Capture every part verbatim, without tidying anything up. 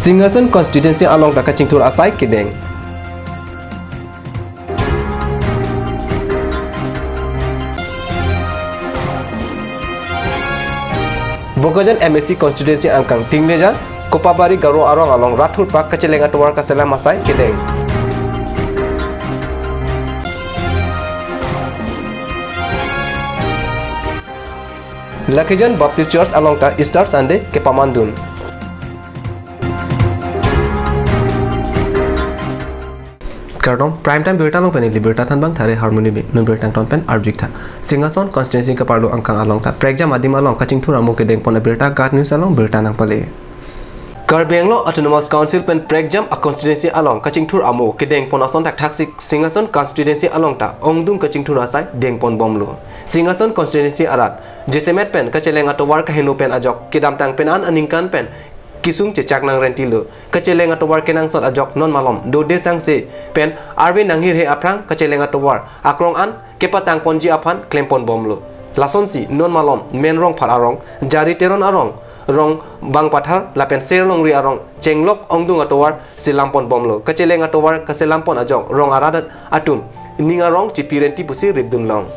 Singhason constituency along ta kachingthur asai kedeng. Bokajan M A C constituency angkang Tinglejan, Kopabari Garo arong along rat thurpak kacheleng atovar kaselam asai kedeng. Lakhijan Baptist Church along ta Easter Sunday kepamandun. Kardom, Prime Time birta along pen ili birta thanbang thare Harmony Bey, non birta angton pen arju-ik tha. Singhason constituency kaparlo angkang along ta prekjam adim along kachingthur amo kedengpon abirta GAT News along birta nangpale. Karbi Anglong Autonomous Council pen prekjam a constituency along kachingthur amo kedengpon ason thakthaksi Singhason constituency along ta ongdung kachingthur asai dengponbomlo. Singhason constituency arat jasemet pen kacheleng atovar kaheno pen ajok kedamtang pen an aningkan pen kesung chechak nangrentilo. Kacheleng atovar kenangsot ajok non malom dode sangse pen arve nanghirhe aphrang kacheleng atovar akrong an kepatangponji aphan klemponbomlo. Lasonsi non malom Menrongphat arong, Jari Teron arong, Rongbangpathar lapen Serlongri arong chenglok ongdung atovar selamponbomlo. Kacheleng atovar kaselampon ajok rong arat atum ning arong chipi renti pusi ripdunlong.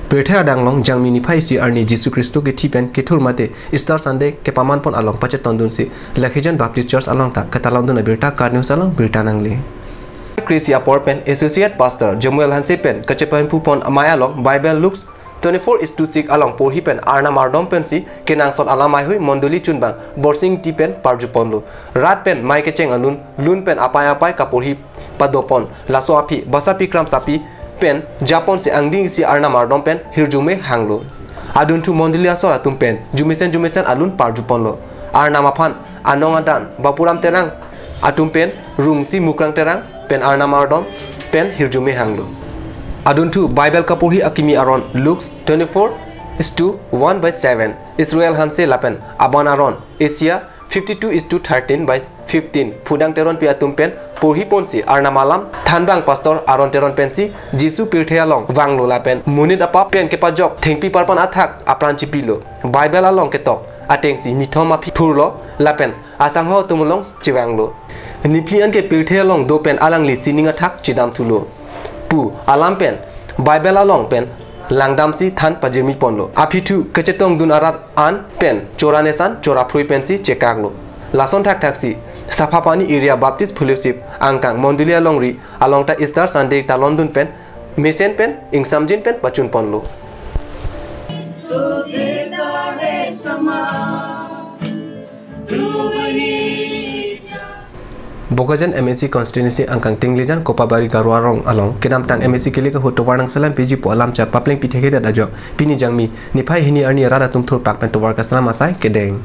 Pirthe adang along Jangmi niphai isi arni Jisu Khristo kethi pen kethur mate Easter Sunday kepamanpon along pachetondunsi Lakhijan Baptist Church along ta katalondun abirta GAT News along birta nangle. Kre-isi apor pen Associate Pastor Jomuel Hanse pen kachepahempupon amei along Bible Luke twenty-four is to six along porhi pen Arnam ardom pensi kenangsot alam maihui mondoli chunbang Borsing Ingti pen parjuponlo. Rat pen mei kecheng alun lun pen apai apai kaporhi padopon. Laso aphi Basapi Kramsapi pen japonsi angdeng isi Arnam ardom pen hirjume hanglo. Adunthu mondoli asor atum pen jumesen jumesen alun parjuponlo. Arnam aphan anong adan Bapuram Terang atum pen rungsi Mukrang Terang pen Arnam ardom pen hirjume hanglo. Adunthu Bible kaporhi akimi aron Luke twenty-four is to one by seven, Israel Hanse lapen aban aron Isaiah fifty-two is to thirteen by fifteen, Phudang Teronpi atum pen porhiponsi Arnam alam thanbang Pastor Aron Teron pensi Jisu pirthe along vanglo lapen monit apap pen kepajok thengpi parpan athak apran chipilo. Bible along ketok atengsi nithom aphi thurlo lapen asangho atum along chevanglo. Nephli anke pirthe along do pen alangli sining athak chedamthulo pu alam pen Bible along pen langdamsi than pajirmiponlo. Aphi thu kachetongdun arat an pen chora nesan chora phrui pensi chekaklo. Lason thakthaksi Saphapani Area Baptist Fellowship angkang mondoli alongri along ta Easter Sunday talondun pen mesen pen ingsamjin pen pachunponlo. Bokajan M A C constituency angkang Tinglejan Kopabari Garo arong along kedamtang M A C kelek ahut tovar nangselam piji pu alamchak paplengpi thekthedet ajok pini Jangmi niphai hini arni rat atum thurpak pen tovar kaselam asai kedeng.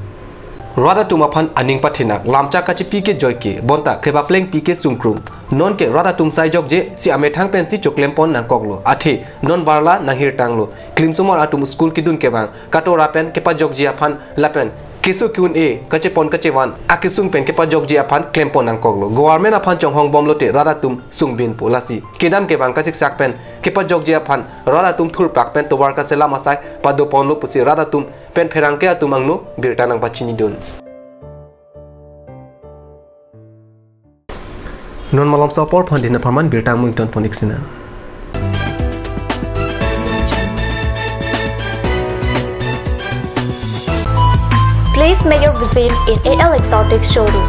Rat atum aphan aning pathenak, lamchak kachipi ke joike, bonta kepaplengpi ke sungkrung. Nonke rat atum sai jokje si amethang pensi choklempon nangkoklo. Athe non barla nanghirtanglo. Klimsomar atum school kedun kevang, katora pen kepajokji aphan lapen keso ke-un-e kachepon kachevan akesung pen kepajokji aphan klempon nangkoklo. Government aphan chonghongbomlote rat atum sungbinpo, lasi kedam kevang kasiksak pen kepajokji aphan rat atum thurpak pen tovar kaselam asai padoponlo pusi rat atum pen pherangke atum angno birta nangpachinidun. Non malomso apor phan dina paman birta mui ton ponik sina. Please make your visit in A L Exotic Showroom.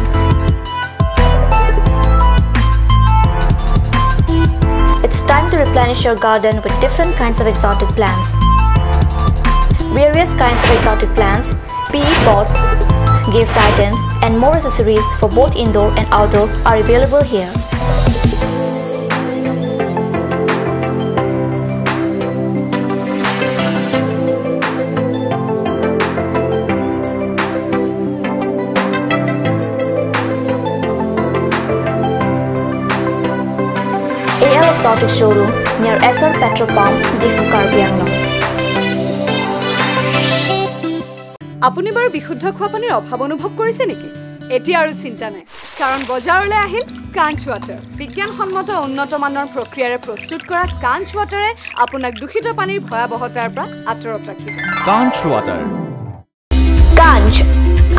It's time to replenish your garden with different kinds of exotic plants. Various kinds of exotic plants, P E pot, gift items, and more accessories for both indoor and outdoor are available here. A L Exotic Showroom near Essar Petrol Pump, Diphu, Karbi Anglong. আপুনি বাৰু বিশুদ্ধ খোৱা পানীৰ অভাৱ অনুভৱ কৰিছে নেকি? এতিয়া আৰু চিন্তা নাই। কাৰণ বজাৰলৈ আহিল কাঞ্চ ৱাটাৰ। বিজ্ঞানসন্মত উন্নত মানৰ প্ৰক্ৰিয়াৰে প্ৰস্তুত কৰা কাঞ্চ ৱাটাৰে আপোনাক দূষিত পানীৰ ভয়াৱহতাৰ পৰা আঁতৰত ৰাখিব। কাঞ্চ water. Kanch.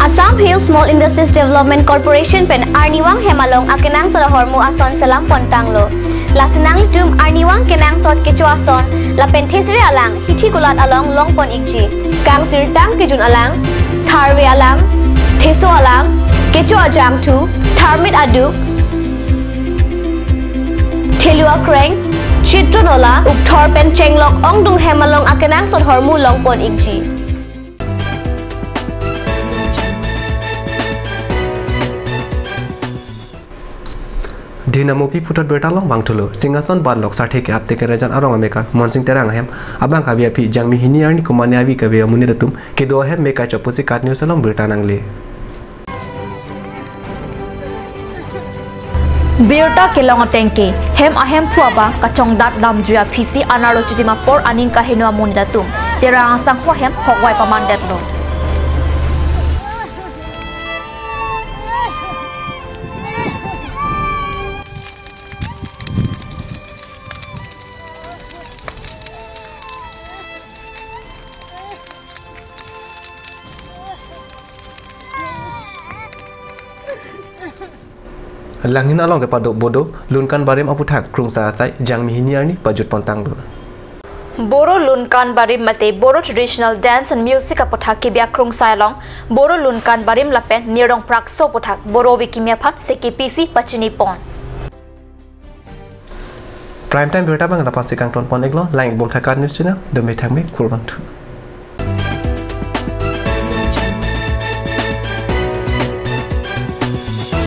Assam Hill Small Industries Development Corporation pen arnivang hem along akenangsot ahormu ason selam pontanglo. Lasi nanglitum arnivang kenangsot kecho ason lapen thesere alang hithi kulat along longpon ikji. Kangsirtang kejun alang, tharve alang, theso alang, kecho ajangthu, tharmit aduk, thelu akreng, chitro nola, ukthor pen chenglok ongdung hem along akenangsot ahormu longpon ikji. Dinamopi puthot birta long bang thulo. Singhason banlok sarthe ke apte ke rajan arong amekar Monsing Terang ahem abang kave aphi Jangmi hini arni kumani avi kave amonit atum kedo ahem me kachok pusi KAT News along birta nangle. Birta kelong ateng ke hem ahemphu abang kachongdat damjui aphisi anerlo chitim apor aning kaheno amonit atum Terang asangho ahem hokvai pamandetlo. Langhin along kepaduk Bodo Lunkan Barim aputhak krungsai asai Jangmi hini arni pajut pontanglo. Boro Lunkan Barim mate Boro Traditional Dance and Music aputhak kebi akrungsai along Boro Lunkan Barim lapen Mirong Prakso aputhak Boro Avi kimi aphan sekipisi pachini pon. Prime time birta abang lapu-an si kangton pon iklo, lang-ik bom tha KAT News channel, dome thangme kurvangthu.